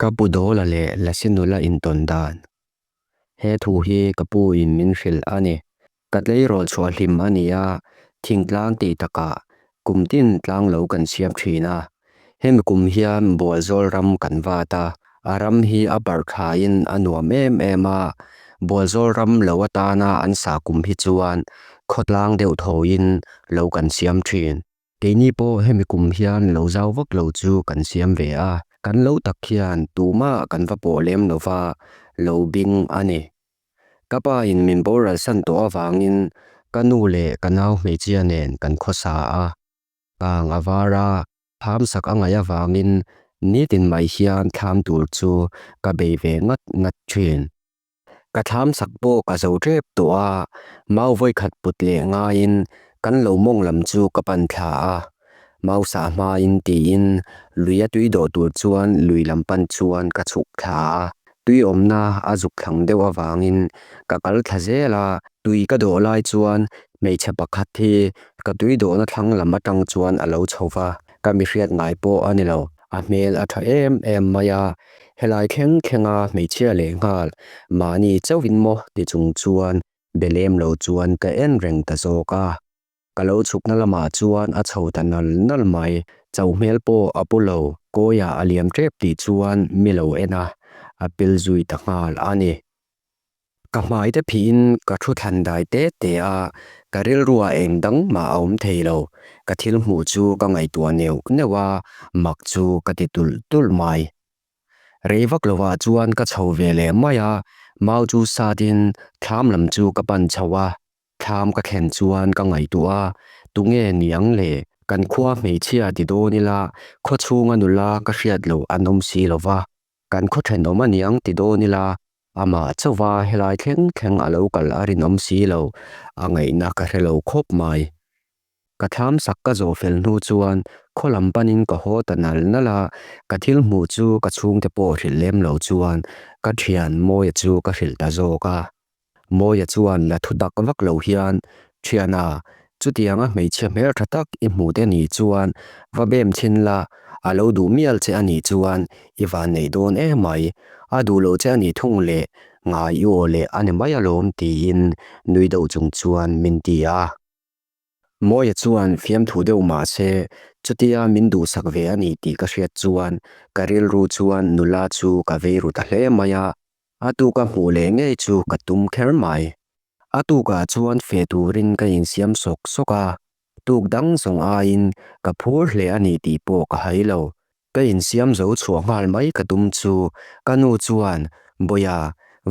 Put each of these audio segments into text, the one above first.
Ka pu Dawla leh Lasi nula intawn dan. He thu hi ka pu in min hrilh a ni. Ka tleirawl chhuah hlim a ni a, thingtlang tih takah kum tin tlang lo kan siam thin a. Hemi kum hian Bualzawl ram kan vat a, a ram hi a barh thlain a nuam em em a. Bualzawl ram lo atana an sah kum hi chuan khawtlang deuh thawiin lo kan siam thin. Keini pawh hemi kum hian lo zau vak lo chu kan siam ve a, kan lo tak hian tumah kan va pawh lem lo va, lo bing a ni. Ka pa in min boral san tawh avangin ka nu leh ka nau hmeichhia nen kan khawsa a, kang a var a, thlam sak a ngaih avangin nitin mai hian thlam tur chu ka bei ve ngat ngat thin. Ka thlam sak pawh ka zo tep tawh a, mau vawikhat put leh ngaiin kan lo mawng lam chu ka pan thla a. Mau sah hmain tiin lui a tui dawh tur chuan lui lam pan chuan ka chhuk thla a. Tui awmna a zuk thlang deuh avangin ka kal thla zel a. Tui ka dawh lai chuan hmeichhe pakhat hi ka tui dawhna thlang lam atang chuan a lo chho va, ka mihriat ngai pawh a ni lo. A hmel a tha em em mai a, Helai thleng thlenga hmeichhia leh nghal mahni chauhin maw ti chung chuan be lem lo chuan ka en reng ta zawk a. Ka lo chhukna lamah chuan a chho ta nal nal mai, chau hmel pawh a pu lo, kawiah a liam tep tih chuan mi lo en a, a pil zui ta nghal a ni. Ka hmai te phiin ka thu thlan dai te te a, ka rilruah eng dang mah a awm thei lo. Ka thil hmuh chu ka ngaihtuah neuh neuh a, mak chu ka ti tulh tulh mai. Rei vak lovah chuan ka chho ve leh mai a, mau chu satin thlam lam chu ka pan chho a. Thlam ka thlen chuan ka ngaihtuah a, tunge niang le? Kan khua hmeichhia ti dawn ila, khaw chhunga nula ka hriat loh an awm si lova. Kan khaw thenawm a niang ti dawn ila, amah chauha helai thleng thleng a lo kal a rinawm si lo, a ngaihna ka hre lo khawp mai. Ka thlam sak ka zawh fel hnu chuan khaw lam panin ka haw ta nal nal a, ka thil hmuh chu ka chhungte pawh hrilh lem lo chuan ka thian Mawia chu ka hrilh ta zawk a. Mawia chuan la thu tak vak lo hian, Thiana, chutianga hmeichhia hmeltha tak i hmuh te nih chuan va bem chhin la, a lo duh mial che a nih chuan i van neih dawn emai, a duh lo che a nih thung leh ngai i aw leh a ni mai alawm tiin nui deuh chung chuan min ti a. Mawia chuan fiamthu deuh mah se chutia min duhsak ve a ni tih ka hriat chuan ka rilru chuan nula chu ka vei ru ta hle mai a, a tuka hmuh leh ngei chu ka tum kher mai. A tukah chuan fe turin ka insiam sawk sawk a, tuk dang zawng aiin ka phur hle a ni tih pawh ka hai lo. Ka insiam zo chhuah nghal mai ka tum chu ka nu chuan, Bawia,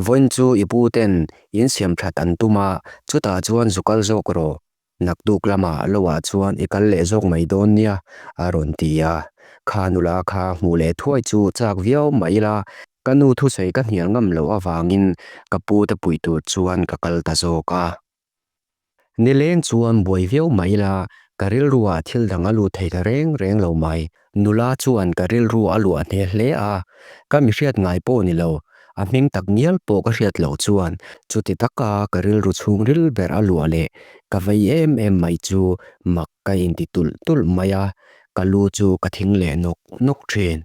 vawiin chu i pu ten insiam that an tum a, chutah chuan zu kal zawk rawh. Naktuk lamah loah chuan i kal leh zawk mai dawn nia, a rawn ti a. Kha nula kha hmuh leh thuai chu chak viau mah ila, ka nu thusawi ka hnial ngam loh avangin ka pu te puih tur chuan ka kal ta zawk a. Nileng chuan buai viau mah ila, ka rilruah thil dang a lut thei ta reng reng lo mai. Nula chuan ka rilru a luah hneh hle a, ka mi hriat ngai pawh ni lo, a hming tak ngial pawh ka hriat loh chuan chuti taka ka rilru chhungril ber a luah leh ka vei em em mai chu mak ka inti tulh tulh mai a, ka lu chu ka thing leh nawk nawk thin.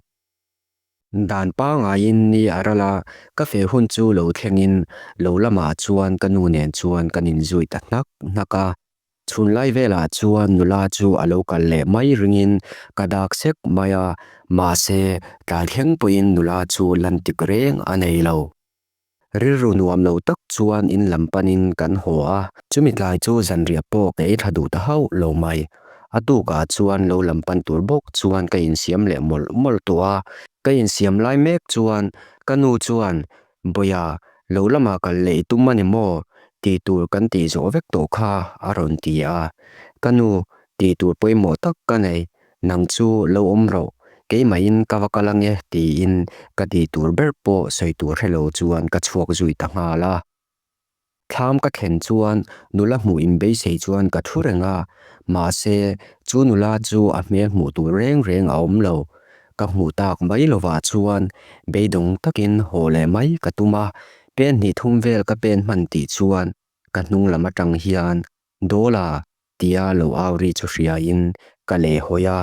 Dan pangaiin ni a ral a, ka feh hun chu lo thlengin lo lamah chuan ka nu nen chuan kan inzui ta hnak hnak a. Chhunlai velah chuan nula chu a lo kal leh mai ringin ka dak sek mai a, mahse tlai thleng pawhin nula chu lan tik reng a nei lo. Rilru nuam lo tak chuan in lam panin kan haw a, chumi tlai chu zanriah pawh ka ei tha duh ta hauh lo mai. A tukah chuan lo lam pan tur bawk chuan ka insiam leh mawlh mawlh tawh a, ka insiam lai mek chuan ka nu chuan, Bawia, lo lamah kal leh i tum a ni maw? Tih tur kan tih zawh vek tawh kha a rawn ti a. Ka nu, tih tur pawimawh tak ka nei, Nang chu lo awm rawh, keimahin ka va kal ange tiin ka tih tur ber pawh sawi tur hre lo chuan ka chhuak zui ta nghal a. Thlam ka thlen chuan nula hmuh inbeisei chuan ka thu reng a, mahse chu nula chu a hmel hmuh tur reng reng a awm lo. Ka hmuh tak mai lovah chuan beidawng takin haw leh mai ka tum a, pen hnih thum vel ka pen hman tih chuan ka hnung lam atang hian Dawla tia lo au ri chu hriain ka leh hawi a.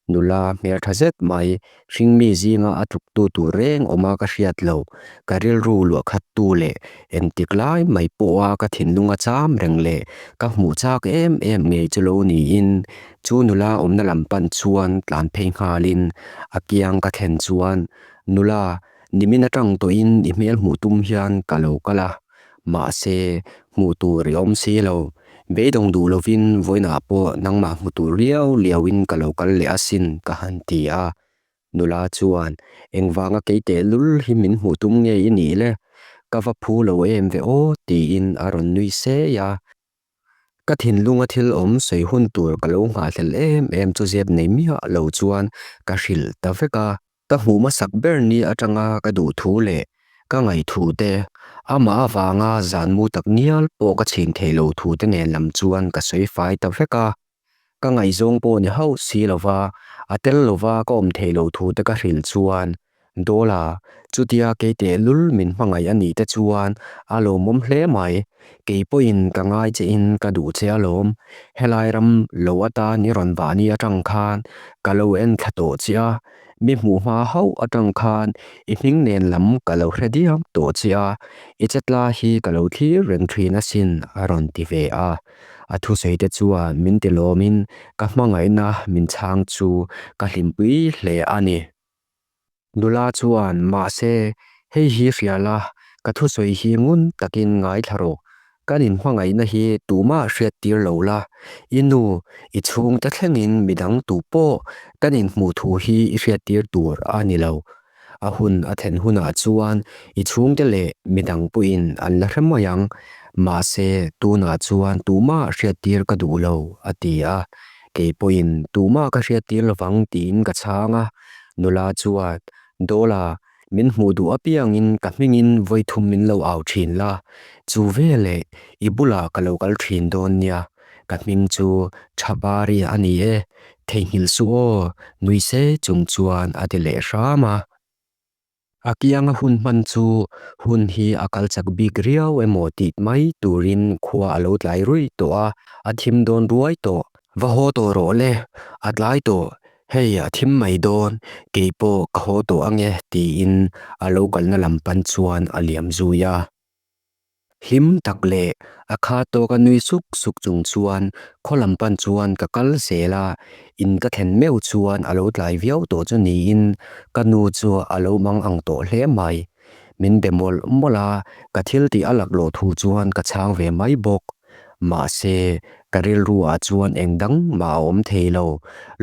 Nula hmeltha zet mai, hringmi zinga a tluktu tur reng awma ka hriat loh, ka rilru luah khattu leh engtik lai mai pawha ka thinlunga cham reng leh ka hmuh chak em em ngei chu lo niin. Chu nula awmna lam pan chuan tlan phei nghalin a kiang ka thlen chuan, Nula, nimin atang tawhin i hmel hmuh tum hian ka lo kal a, mahse hmuh tur i awm si lo. Beidawng duh lovin vawiinah pawh nangmah hmu tur riau liauin ka lo kal leh asin ka han ti a. Nula chuan, Engvanga kei tehlul hi min hmuh tum nge i nih le? Ka va phu lo em ve aw tiin a rawn nui sei a. Ka thinlunga thil awm sawi hun tur ka lo nghahhlelh em em chu zep nei miah lo chuan ka hrilh ta vek a. Ka hmuh hmasak ber ni atanga ka duh thu leh ka ngaih thu te, amah avanga zan mu tak ngial pawh ka chhin thei lo thu te nen lam chuan ka sawi fai ta vek a. Ka ngaihzawng pawh ni hauh si lova, a tel lova ka awm thei lo thu te ka hrilh chuan, Dawla, chutia kei tehlul min hmangaih a nih te chuan a lawmawm hle mai. Kei pawhin ka ngai che in ka duh che alawm. Helai ram lo atan i rawn vah ni atang khan ka lo en thla tawh che a, mi hmuh hma hauh atang khan i hming nen lam ka lo hre diam tawh che a, i chetla hi ka lo thlir reng thin asin a rawn ti ve a. A thusawi te chuan min ti lawmin ka hmangaihna min chhang chu ka hlimpui hle a ni. Nula chuan, Mahse, hei hi hria la, ka thusawi hi ngun takin ngaithla rawh. Kan inhmangaihna hi tumah hriattir lo la, i nu, i chhungte thlengin midang tu pawh kan inhmuh thu hi i hriattir tur a ni lo. A hun a thlen hunah chuan i chhungte leh midang pawhin an la hre mai ang. Mahse, tunah chuan tumah hriattir ka duh lo, a ti a. Kei pawhin tumah ka hriattir lovang tiin ka chhang a. Nula chuan, Dawla, min hmuh duh apiangin ka hmingin vawithum min lo au thin la, chu veleh i bulah ka lo kal thin dawn nia, ka hming chu Thabari a ni e, theihnghilh suh aw, nui se chung chuan a ti leh hram a. A kianga hun hman chu hun hi a kal chak bik riau emaw tih mai turin khua a lo tlai ruih tawh a, a thim dawn ruai tawh. Va haw tawh rawh le, a tlai tawh, hei a thim mai dawn, kei pawh ka haw tawh ange tiin a lo kalna lam pan chuan a liam zui a. Hlim tak leh a kha tawka nui suk suk chung chuan khaw lam pan chuan ka kal zel a, in ka thlen meuh chuan a lo tlai viau tawh chu niin ka nu chu a lo mang ang tawh hle mai. Min be mawlh mawlh a, ka thil tih a laklawh thu chuan ka chhang ve mai bawk. Mahse, ka rilru ah chuan eng dang mah a awm thei lo.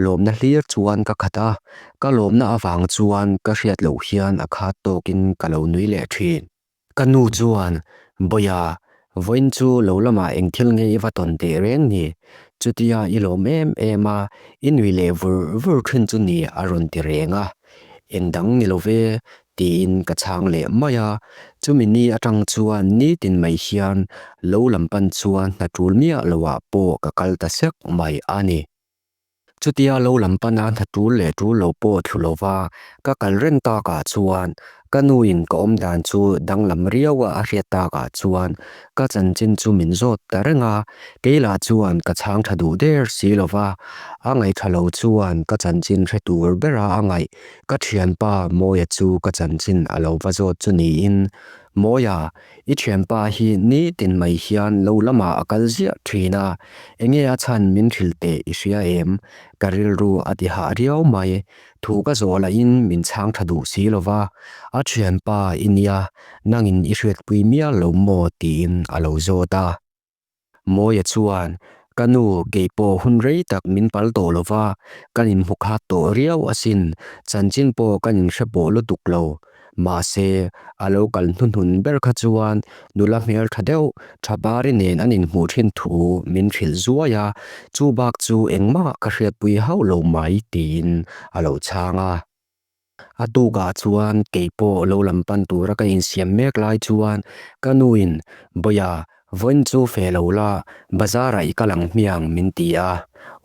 Lawmna hlir chuan ka khat a, ka lawmna avang chuan ka hriat loh hian a khat tawkin ka lo nui leh thin. Ka nu chuan, Bawia, vawiin chu lo lamah eng thil nge i va tawn teh reng ni? Chutia i lawm em em a, i nui leh vur vur thin chu ni a rawn ti reng a. Eng dang ni lo ve, tiin ka chhang leh mai a. Chumi ni atang chuan nitin mai hian lo lam pan chuan hna tul miah loah pawh ka kal ta sek mai a ni. Chutia lo lam pana hna tul leh tul lo pawh thlu lova ka kal reng takah chuan ka nuin ka awm dan chu danglam riaua a hriat takah chuan ka chanchin chu min zawt ta reng a, kei lah chuan ka chhang tha duh der si lova, a ngaihṭha lo chuan ka chanchin hre tur bera a ngaih ka ṭhianpa Mawia chu ka chanchin a lo va zawt chu niin, Mawia, I thianpa hi nitin mai hian lo lamah a kal ziah thin a, enge a chhan min hrilh teh i hria em? Ka rilru a ti hah riau mai. Thu ka zawh lahin min chhang tha duh si lo va, a thianpa i nia, nangin i hriatpui mial lo maw tiin a lo zawt a. Mawia chuan, Ka nu, kei pawh hun rei tak min pal tawh lo va, kan inhmu khat tawh riau asin, chanchin pawh kan inhre pawh lutuk lo. Mahse, a lo kal hnuhnun ber kha chuan nula hmel tha deuh, tha bari nen an inhmuh thin thu min hrilh zuai a, chu bak chu engmah ka hriatpui hauh lo mai, tiin a lo chhang a. A tukah chuan kei pawh lo lam pan tura ka insiam mek lai chuan ka nuin, Bawia, vawiin chu fe lo la, bazarah i kal ang hmiang min ti a.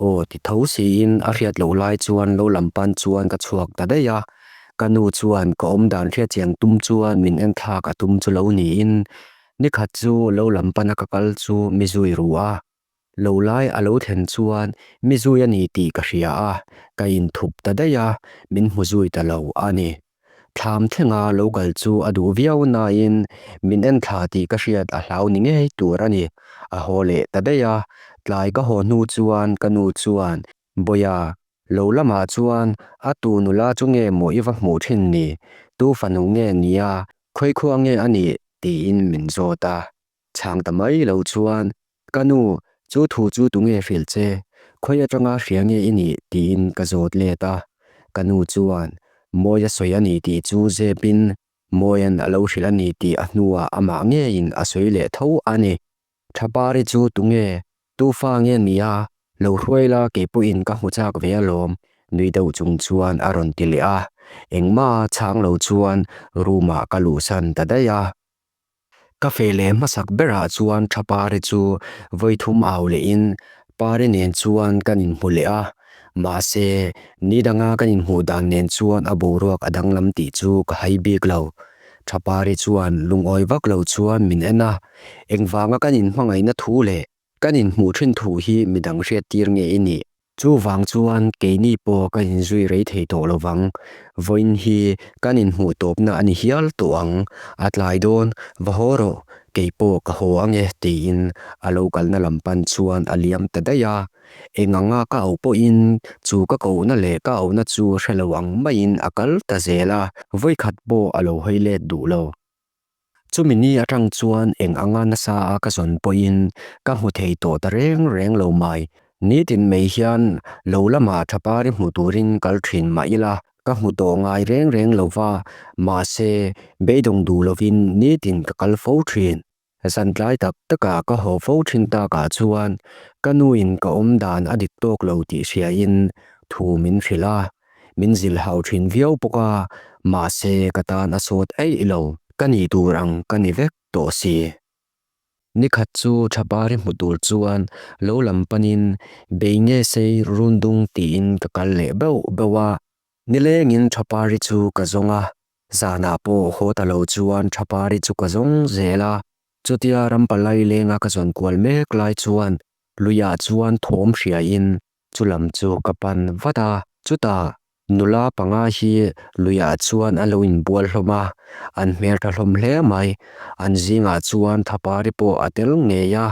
Aw ti tho siin a hriat loh lai chuan lo lam pan chuan ka chhuak ta daih a. Ka nu chuan ka awmdan hriatchiang tum chuan min enthlak a tum chu lo niin, nikhat chu lo lam pana ka kal chu mi zui ru a. Lo lai a lo thlen chuan mi zui a ni tih ka hria a, ka inthup ta daih a, min hmu zui ta lo a ni. Thlam thlenga lo kal chu a duh viau nain min en thla tih ka hriat a hlau ni ngei tur a ni. A haw leh ta daih a, tlai ka haw hnu chuan ka nu chuan, Bawiha, lo lamah chuan a tu nula chu nge maw i va hmuh thin ni? Tu fanu nge nia? Khawikhua nge a nih? tiin min zawt a. Chhang ta mai lo chuan, Ka nu, chu thu chu tunge hrilh che? Khawi atanga hria nge i nih? tiin ka zawt let a. Ka nu chuan, Mawi a sawi a ni tih chu zepin Mawia'n a lo hrilh a ni tih a hnuah amah ngeiin a sawi leh tho a ni. Thapari chu tunge? Tu fa nge nia? Lo hruai la kei pawhin ka hmu chak ve alawm, nui deuh chung chuan a rawn ti leh a. Engmah chhang lo chuan room ah ka luhsan ta daih a. Ka feh leh hmasak berah chuan tha pari chu vawi thum au lehin pari nen chuan kan inhmu leh a, mahse ni danga kan inhmuh dan nen chuan a boruak a danglam tih chu ka hai bik lo. Tha pari chuan lungawi vak lo chuan min en a, engvanga kan inhmangaihna thu leh Kan inhmuh thin thu hi midang hriattir nge i nih? Chuvang chuan keini pawh kan inzui rei thei tawh lo vang. Vawiin hi kan inhmuh tawpna a ni hial tawh ang. A tlai dawn, va haw rawh, kei pawh ka haw ang e tiin a lo kalna lam pan chuan a liam ta daih a. Eng anga ka auh pawhin chu ka kohna leh ka auhna chu hre lo ang maiin a kal ta zel a, vawikhat pawh a lo hawi let duh lo. Chumi ni atang chuan eng anga nasa a ka zawn pawhin ka hmu thei tawh ta reng reng lo mai. Nitin mai hian lo lamah thapari hmu turin kal thin mah ila ka hmu tawh ngai reng reng lo va, mahse beidawng duh lovin nitin ka kal fo thin. Zantlai tak takah ka haw fo thin takah chuan ka nuin ka awm dan a dik tawk lo tih hriain thu min hrilh a. Min zilh hau thin viau bawk a, mahse ka tan a sawt eih lo. Ka nih tur ang ka ni vek tawh si. Nikhat chu Thapari hmu tur chuan lo lam panin bei nge sei rundung tiin ka kal leh beuh beuh a. Nilengin Thapari chu ka zawng a, zanah pawh haw ta lo chuan Thapari chu ka zawng zel a. Chutia rampalai lenga ka zawn kual mek lai chuan luiah chuan thawm hriain Chulam chu ka pan vat a, chutah nula panga hi luiah chuan a lo inbual hlawm a, an hmel tha hlawm hle mai. An zingah chuan thapari pawh a tel ngei a,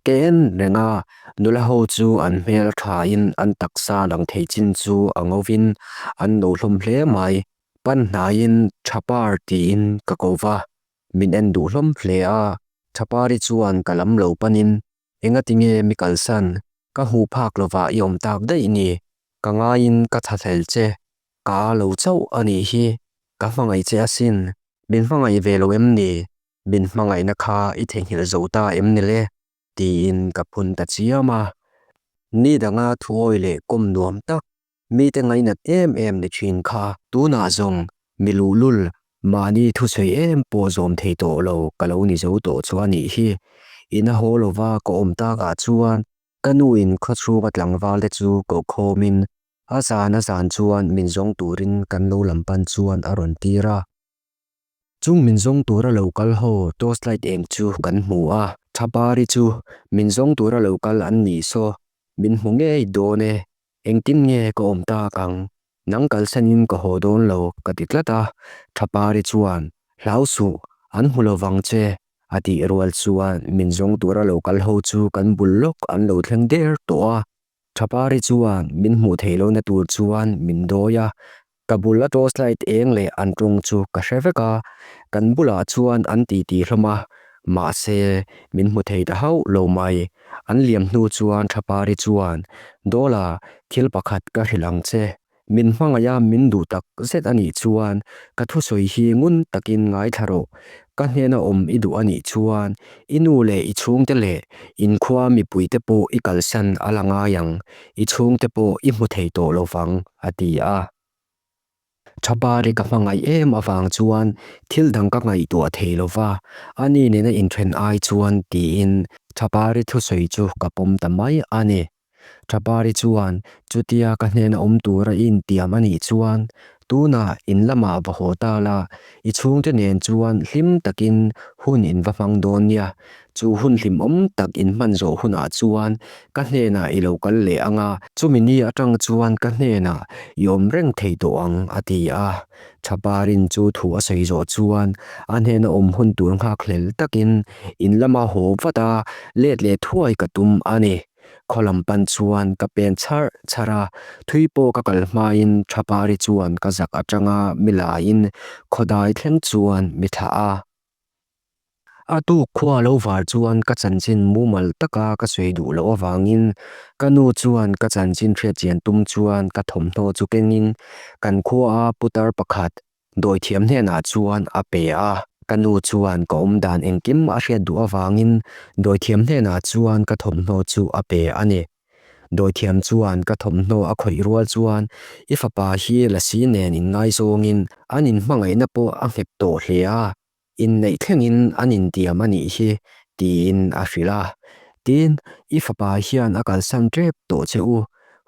ke en reng a, nula ho chu an hmel thain an taksa lang thei chin chu a ngovin an no hlawm hle mai. Pan hnaiin Thapar tiin ka ko va, min en duh hlawm hle a, Thapari chuan ka lam lo panin Engati nge mi kalsan, ka hmuh phak lovah i awm tak daih ni, ka ngaiin ka thlahlel che, ka a lo chauh a nih hi, ka hmangaih che asin, min hmangaih ve lo em ni, min hmangaihna kha i theihnghilh zo ta em ni le? tiin ka phun ta chiam a. Ni danga thuawi leh kawm nuam tak Mite ngainat em em ni thin kha. Tunah zawng mi luhlul mahni thusawi em pawh zawm thei tawh lo ka lo ni zo tawh chu a nih hi. Ina haw lova ka awm takah chuan ka nuin khawchhunga tlangvalte chu koh-khawmin a zan a zan chuan min zawng turin kan lo lam pan chuan a rawn tir a. Chung min zawng tura lo kal ho torchlight eng chu kan hmu a, Thapari chu min zawng tura lo kal an nih saw, min hmu ngei dawn e, engtin nge ka awm tak ang, nang kalsanin ka haw dawn lo ka ti tlat a, Thapari chuan hlau suh, an hmu lo vang che a tih rual chuan min zawng tura lo kal ho chu kan bul lawk an lo thleng der tawh a, Thapari chuan min hmuh theih lohna tur chuan min dawi a, Ka bul a torchlight eng leh an ṭawng chu ka hre vek a, kan bulah chuan an titi hlawm a, mahse min hmu thei ta hauh lo mai. An liam hnu chuan Thapari chuan, Dawla, thil pakhat ka hrilh ang che. Min hmangaih a min duh tak zet a nih chuan ka thusawi hi ngun takin ngaithla rawh. Ka hnena awm i duh a nih chuan i nu leh i chhungte leh inkhua mipuite pawh i kalsan a la ngai ang. I chhungte pawh i hmu thei tawh lo vang, a ti a. Thapari ka hmangaih em avang chuan thil dang ka ngaihtuah thei lo va, ani nena inthen ai chuan tiin Thapari thusawi chu ka pawm ta mai a ni. Thapari chuan chutia ka hnena awm tura i intiam a nih chuan. Tunah in lamah va haw ta la, i chhungte nen chuan hlim takin hun in va hmang dawn nia. Chu hun hlimawm tak in hman zawh hunah chuan ka hnenah i lo kal leh ang a, chumi ni atang chuan ka hnenah i awm reng thei tawh ang, a ti a. Thaparin chu thu a sawi zawh chuan a hnena awm hun tur nghakhlel takin in lama haw vat a, let leh thuai ka tum a ni. Khaw lam pan chuan ka pen chharh chharh a, thui pawh ka kal hmain Thapari chuan ka zak atanga mi laiin khawdai thleng chuan mi thlah a. A tuk khua lo var chuan ka chanchin mumal taka ka sawi duh loh avangin ka nu chuan ka chanchin hriatchian tum chuan ka thawmhnaw chu kengin kan khua a putar pakhat dawithiam hnenah chuan a pe a. Ka nu chuan ka awmdan engkim a hriat duh avangin dawithiam hnenah chuan ka thawmhnaw chu a pe a ni. Dawithiam chuan ka thawmhnaw a khawih rual chuan i fapa hi lasi nen inngaizawngin an inhmangaihna pawh a nghet tawh hle a. Inneih thlengin an intiam a nih hi, tiin a hrilh a. Tin, i fapa hian a kalsan tep tawh che u,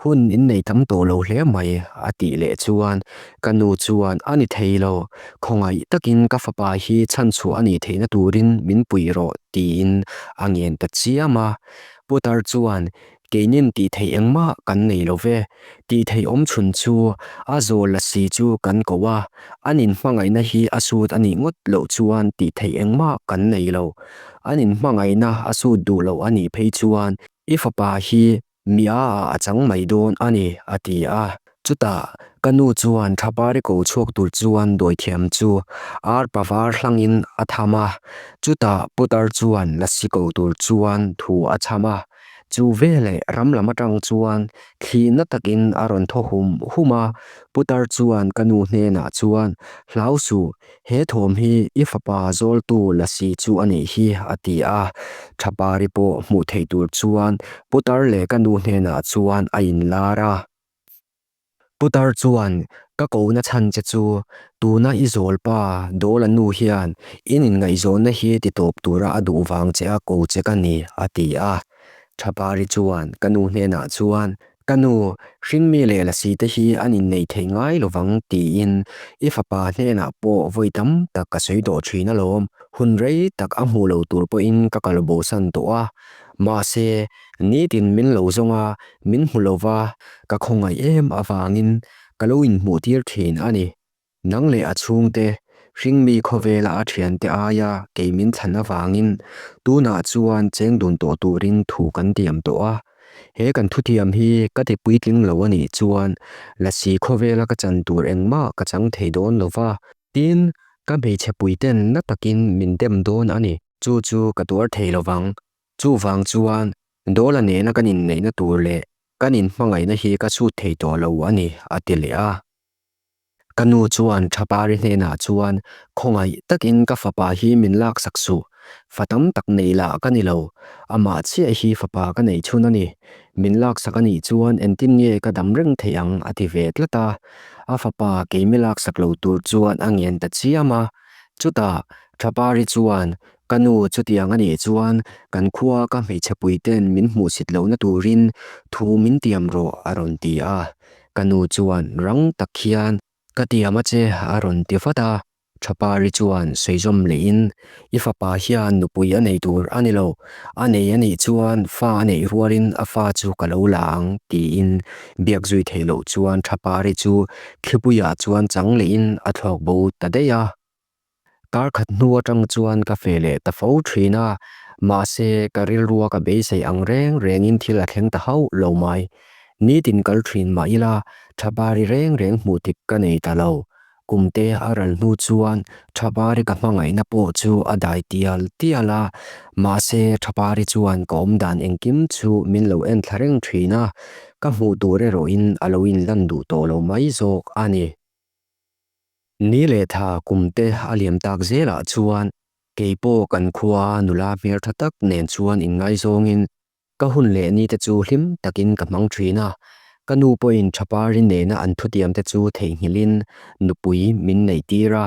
hun innei tam tawh lo hle mai, a tih leh chuan ka nu chuan a ni thei lo, khawngaih takin ka fapa hi chhanchhuah a nih theihna turin min pui rawh, tiin a ngen ta chiam a. Putar chuan Keinin tih theih engmah kan nei lo ve. Tih theih awm chhun chu a zawl la si chu kan ko a, an inhmangaihna hi a sut a nih ngawt loh chuan tih theih engmah kan nei lo. An inhmangaihna a sut duh loh a nih phei chuan i fapa hi mi a ah a chang mai dawn a ni, a ti a. Chutah ka nu chuan Thapari ko chhuak tur chuan dawithiam chu ar pavar hlangin a tham a, chutah putar chuan lasi ko tur chuan thu a chham a. Chu veleh ram lam atang chuan thli na takin a rawn thaw hum hum a, putar chuan ka nu hnenah chuan, Hlau suh, he thawm hi i fapa zawltu lasi chu a nih hi, a ti a. Thapari pawh hmuh theih tur chuan putar leh ka nu hnenah chuan a inlar a. Putar chuan, Ka kohna chhan che chu, tuna i zawl pa Dawla nu hian in inngaihzawnna hi ti tawp tura a duh vang che a ko che ka ni, a ti a. Thapari chuan ka nu hnenah chuan, Ka nu, hringmi leh lasi te hi an inneih theih ngai lovang tiin i fapa hnenah pawh vawi tam tak ka sawi tawh thin alawm. Hun rei tak a hmuh lo tur pawhin ka kal bosan tawh a. Mahse, nitin min lo zawng a, min hmu lo va, ka khawngaih em avangin ka lo inhmuh tir thin a ni. Nang leh a chhungte, hringmi khawvela a thiante aia kei min thlan avangin tunah chuan cheng dun tawh turin thu kan tiam tawh a. He kan thutiam hi ka ti puitling lo a nih chuan lasi khawvela ka chan tur engmah ka chang thei dawn lo va. Tin, ka hmeichhe puiten na takin min dem dawn a ni. Chu chu ka tuar thei lo vang. Chuvang chuan Dawla nena kan inneihna tur leh kan inhmangaihna hi ka chhut thei tawh lo a ni, a ti leh a. Ka nu chuan Thapari hnenah chuan, Khawngaih takin ka fapa hi min laksak suh. Fa tam tak nei lah ka ni lo. Amah chiah hi fapa ka neih chhun a ni. Min laksak a nih chuan engtin nge ka dam reng theih ang, a ti ve tlat a. A fapa keimi laksak lo tur chuan a ngen ta chiam a. Chutah Thapari chuan, Ka nu chutiang a nih chuan kan khua ka hmeichhe puiten min hmuhsit lohna turin thu min tiam rawh a rawn ti a. Ka nu chuan rang tak hian, Ka tiam a che a rawn ti vat a. Thapari chuan sawi zawm lehin, I fapa hian nupui a nei tur a ni lo. A nei a nih chuan fa a neih rualin a fa chu ka lo la ang tiin biak zui theih loh chuan Thapari chu Thlipuiah chuan chang lehin a thlawk bo ta daih a. Kar khat hnu atang chuan ka fe leh ta fo thin a, mahse ka rilrua ka beisei ang reng rengin thil a thleng ta hauh lo mai. Nitin kal thin mah ila Thabari reng reng hmuh tik ka nei ta lo. Kumte a ral hnu chuan Thabari ka hmangaihna pawh chu a dai tial tial a, mahse Thabari chuan ka awmdan engkim chu min lo en thla reng thin a, ka hmuh tur erawhin a lo inlan duh tawh lo mai zawk a ni. Ni leh tha kumte a liam tak zelah chuan kei pawh kan khua nula hmeltha tak nen chuan inngaizawngin ka hun leh ni te chu hlim takin ka hmang thin a. Ka nu pawhin Thapari nena an thutiam te chu theihnghilhin nupui min neih tir a.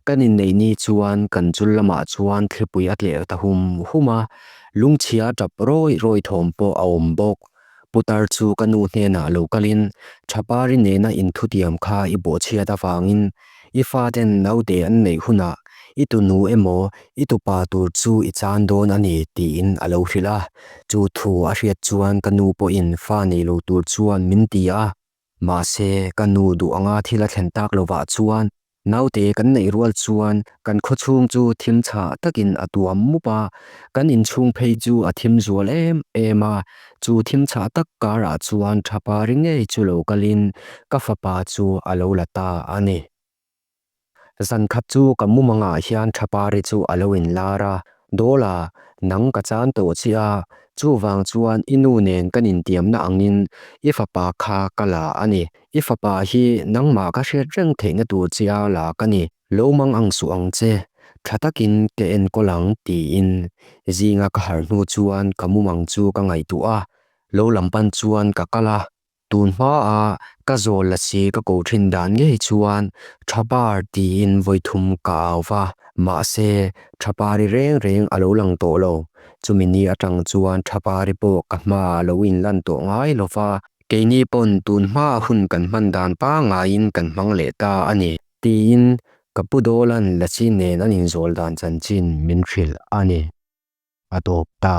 Kan inneih ni chuan kan chul lamah chuan thlipui a tleh ta hum hum a, lungchhia tap rawi rawi thawm pawh a awm bawk. Putar chu ka nu hnenah lo kalin, Thapari nena inthutiam kha i bawhchhiat avangin i faten naute an neih hunah i tunu emaw i tupa tur chu i chan dawn a ni tiin a lo hrilh a. Chu thu a hriat chuan ka nu pawhin fa nei lo tur chuan min ti a. Mahse, ka nu duh anga thil a thlen tak lovah chuan naute kan neih rual chuan kan khawchhung chu thim chhah takin a tuam mup a, kan inchhung phei chu a thim zual em em a. Chu thim chhah tak karah chuan Thapari ngei chu lo kalin ka fapa chu a lo la ta a ni. Zan khat chu ka mumangah hian Thapari chu a lo inlar a, Dawla, nang ka chan tawh che a, chuvang chuan i nu nen kan intiamna angin i fapa kha ka la a ni. I fapa hi nangmah ka hriat reng theihna tur che a la ka ni. Lo mang ang suh ang che, tha takin ka enkawl ang tiin zinga ka harh hnu chuan ka mumang chu ka ngaihtuah a, lo lam pan chuan ka kal a. Tun hmaa ka zawl la si ka ko thin dan ngei chuan Thapar tiin vawithum ka au va, mahse Thapari reng reng a lo lang tawh lo. Chumi ni atang chuan Thapari pawh ka hmaah a lo inlan tawh ngai lo va, keini pawn tun hmaa hun kan hman dan pangaiin kan hmang leh ta a ni. Tiin ka pu Dawlan Lasi nen an inzawl dan chanchin min hrilh a ni. A tawp ta.